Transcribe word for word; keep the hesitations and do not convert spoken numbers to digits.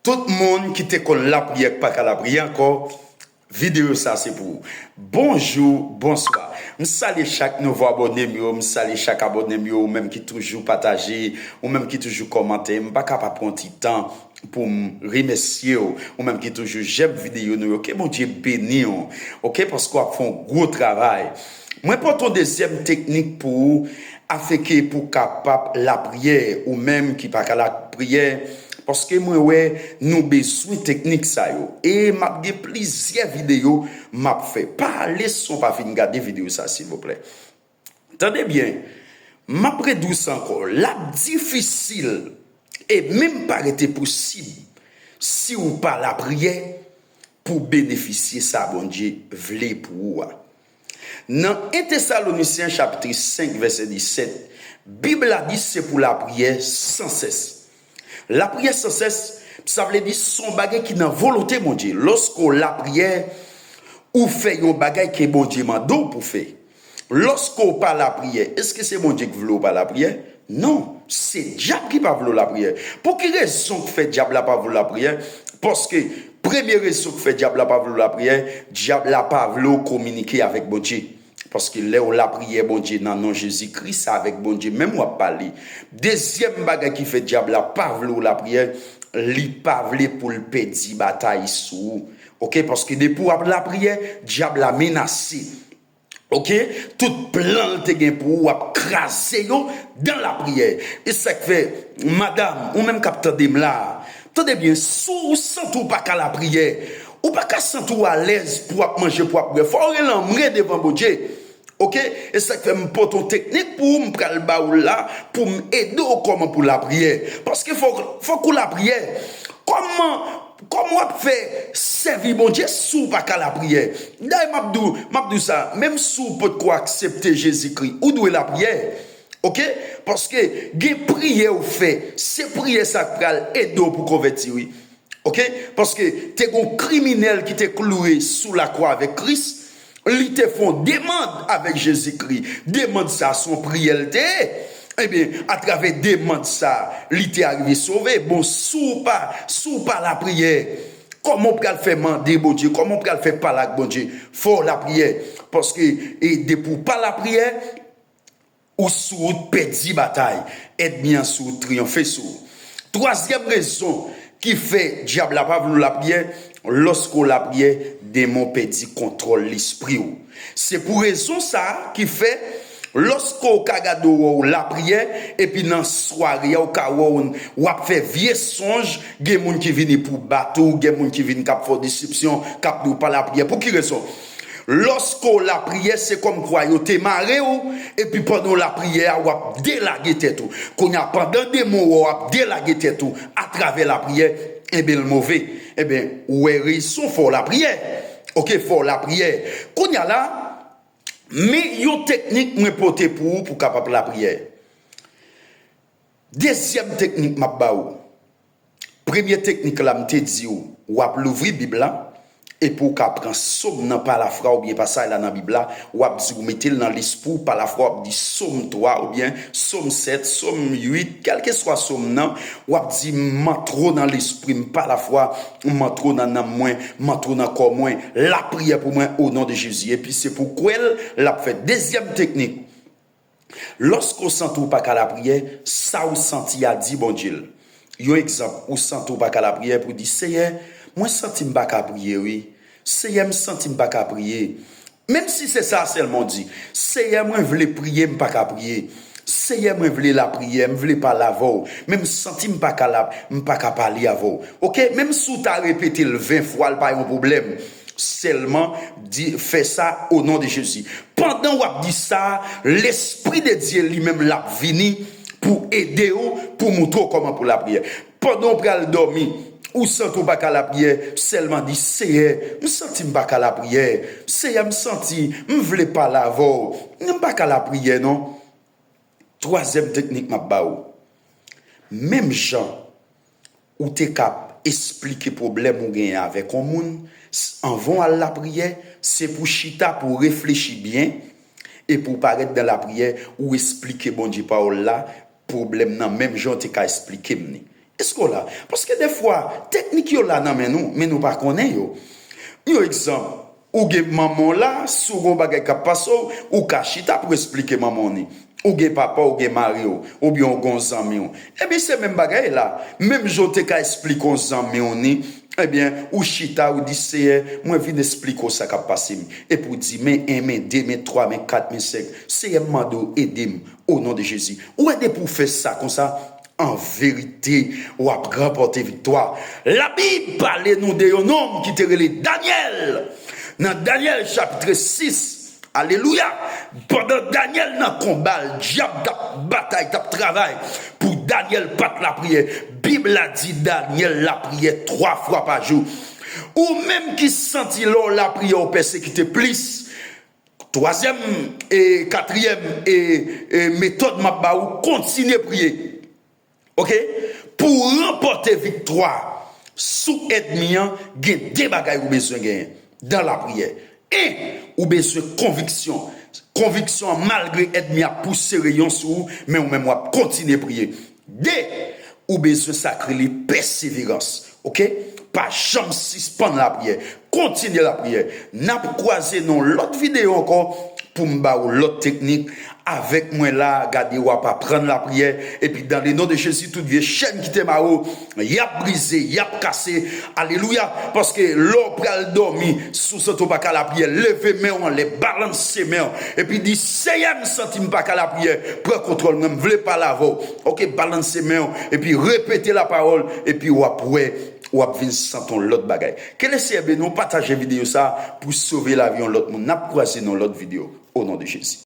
Tout moun ki te konn lapriyè k pa ka lapriyè ankò, videyo sa se pou ou. Bonjou, bonswa. M salye chak nouvo abòne m yo, m salye chak abòne m yo, ou menm ki toujou pataje, ou menm ki toujou kòmante. M pa ka pa pran ti tan pou m remèsye w, ou menm ki toujou jèm videyo nou yo. Ke Bondye beni w, oke, paske w ap fè yon gwo travay. Mwen pote yon dezyèm teknik pou ou, afenke pou w kapab lapriyè, ou menm ki pa ka lapriyè, paske mwen wè nou bezwen teknik sa yo. E m ap gen plizyè videyo m ap fè. Pa ale san w pa fin gade videyo sa, silvouplè. Tande byen, m ap redi w sa ankò. L ap difisil e menm pa rete posib si w pa lapriyè pou w benefisye sa Bondye vle pou ou a. Nan en Tesalonisyen chapit senk vèsè disèt, Bib la di se pou lapriyè sansès. Lapriyè sansès, sa vle di se yon bagay ki nan volonte Bondye. Lòske w lapriyè, ou fè yon bagay ke Bondye mande w pou fè. Lòske w pa lapriyè, èske se Bondye k vle w pa lapriyè? Non, se dyab ki pa vle w lapriyè. Pou ki rezon k fè dyab la pa vle w lapriyè? Paske premye rezon k fè dyab la pa vle w lapriyè, dyab la pa vle w kominike avèk Bondye. Paske lè w lapriyè Bondye nan non Jezikri, se avèk Bondye menm w ap pale. Dezyèm bagay ki fè dyab la pa vle w lapriyè, li pa vle pou l pèdi batay sou ou. Oke, paske depi w ap lapriyè, dyab la menase. Oke, tout plan l te gen pou ou, w ap kraze yo dan lapriyè. E sa k fè, madanm, ou menm k ap tande m la, tande byen, si w santi w pa ka lapriyè, ou pa ka santi w alèz pou w ap manje, pou w ap bwè, fò w rele anmwe devan Bondye. Oke? E sa k fè m pote yon teknik pou ou, m pral ba ou l la, pou m ede w kòman pou lapriyè. Paske fòk, fòk ou lapriyè. Kòman, kòman w ap fè sèvi Bondye si w pa ka lapriyè? Dayè, m ap di w, m ap di w sa, menm si w potko aksepte Jezikri, ou dwe lapriyè. Oke? Paske gen priyè w fè, se priyè sa k pral ede w pou konvèti, wi. Oke? Paske te gen yon kriminèl ki te kloure sou lakwa avèk Kris. Li te fè yon demann avèk Jezikri. Demann sa a se yon priyè l te ye. Ebyen, atravè demann sa a, li te arive sove. Bon, si w pa, si w pa lapriyè, kòman w pral fè mande Bondye? Kòman w pral fè pale ak Bondye? Fò w lapriyè. Paske, e, depi w pa lapriyè, ou sou wout pèdi batay, ènmi an sou wout triyonfe sou ou. Twazyèm rezon ki fè dyab la pa vle w lapriyè, lòske w lapriyè, demon pèdi kontwòl lespri w. Se pou rezon sa a ki fè, lòske w ka gade w wè w lapriyè, epi nan sware a w ka wè w, w ap fè vye sonj, gen moun ki vini pou bat ou, gen moun ki vin k ap fè w desepsyon, k ap di w pa lapriyè. Pou ki rezon? Lòske w lapriyè, se kòmkwa yo te mare w, epi pandan w lapriyè a, w ap delage tèt ou. Kounye a, pandan demon wè w ap delage tèt ou atravè lapriyè, ebyen, l move. Ebyen, ou wè rezon fò w lapriyè. Oke, fò w lapriyè. Kounye a la, men yon teknik mwen pote pou ou pou w kapab lapriyè. Dezyèm teknik m ap ba ou. Premye teknik la, m te di w, w ap louvri Bib la, epi w ka pran sòm nan pa lafwa oubyen pasaj la nan Bib la, w ap di w mete l nan lespri w pa lafwa, w ap di sòm twa oubyen sòm sèt, sòm uit, kèlkeswa sòm nan, w ap di, m antre w nan lespri m pa lafwa, m antre w nan nanm mwen, m antre w nan kò mwen, lapriyè pou mwen, o non de Jezi. Epi se pou kwè l, l ap fèt. Dezyèm teknik, lòske w santi w pa ka lapriyè, sa w santi a, di Bondye l. Yon egzanp, ou santi w pa ka lapriyè, pou di, Seyè, mwen santi m pa ka priye, wi. Seyè, m santi m pa ka priye. Menm si se sa sèlman w di, Seyè, mwen vle priye, m pa ka priye. Seyè, mwen vle lapriyè, m vle pale avè w, men m santi m pa ka la, m pa ka pale avè w. Oke? Menm si w ta repete l ven fwa, l pa yon pwoblèm. Sèlman di, fè sa o non de Jezi. Pandan w ap di sa, Lespri de Dye li menm l ap vini pou ede w, pou montre w kòman pou lapriyè. Pandan w pral dòmi, ou santi w pa ka lapriyè, sèlman di, Seyè, m santi m pa ka lapriyè. Seyè, m santi, m vle pale avè w, men m pa ka lapriyè non. Twazyèm teknik m ap ba ou. Menm jan ou te ka ap esplike pwoblèm ou genyen avèk yon moun, s-, anvan w al lapriyè, se pou chita, pou w reflechi byen, epi w parèt nan lapriyè, ou esplike Bondye pawòl la, pwoblèm nan, menm jan w te ka esplike m ni. Èske w la? Paske defwa, teknik yo la nan men nou, men nou pa konnen yo. Yon egzanp, ou gen manman w la, si w gen yon bagay k ap pase w, ou ka chita pou esplike manman w ni. Ou gen papa w, ou gen mari w, oubyen w gen yon zanmi w. Ebyen, se menm bagay la. Menm jan w te ka esplike yon zanmi w ni, ebyen, ou chita, ou di, Seyè, mwen vin esplike w sa k ap pase m. Epi w di, men en, men de, men twa, men kat, men senk. Seyè, m mande w ede m, o non de Jezi. Ou wè, depi w fè sa konsa, an verite, w ap ranpòte viktwa. Labib pale nou de yon nonm ki te rele Danyèl. Nan Danyèl chapit sis, alelouya, pandan Danyèl nan konba l, dyab t ap batay, t ap travay pou Danyèl pa t lapriyè. Bib la di Danyèl lapriyè twa fwa pa jou. Ou menm ki santi lè w lapriyè w pèsekite plis, twazyèm e katriyèm e, e metòd m ap ba ou, kontinye priye. Oke? Pou w ranpòte viktwa sou ènmi an, gen de bagay ou bezwen genyen dan lapriyè. En, ou bezwen konviksyon. Konviksyon an, malgre ènmi ap pouse reyon sou ou, men ou menm w ap kontinye priye. De, ou bezwen sa k rele pèseverans. Oke? Pa janm sispann lapriyè. Kontinye lapriyè. N ap kwaze nan yon lòt videyo ankò pou m ba ou lòt teknik. Avèk mwen la, gade, w ap aprann lapriyè. Epi, dans le nom de Jésus, tout vye chèn ki te mare w, y ap brize, y ap kase. Alelouya. Paske lè w pral dòmi, si w santi w pa ka lapriyè, leve men w anlè, balanse men w. Epi di, Seyè, m santi m pa ka lapriyè. Pran kontwòl mwen, m vle pale avè w. Oke, balanse men w. Epi repete lapawòl. Epi w ap wè, w ap vin santi yon lòt bagay. Ke Lesenyè beni w, pataje videyo sa a pou sove lavi yon lòt moun. N ap kwaze nan yon lòt videyo. O non de Jezi.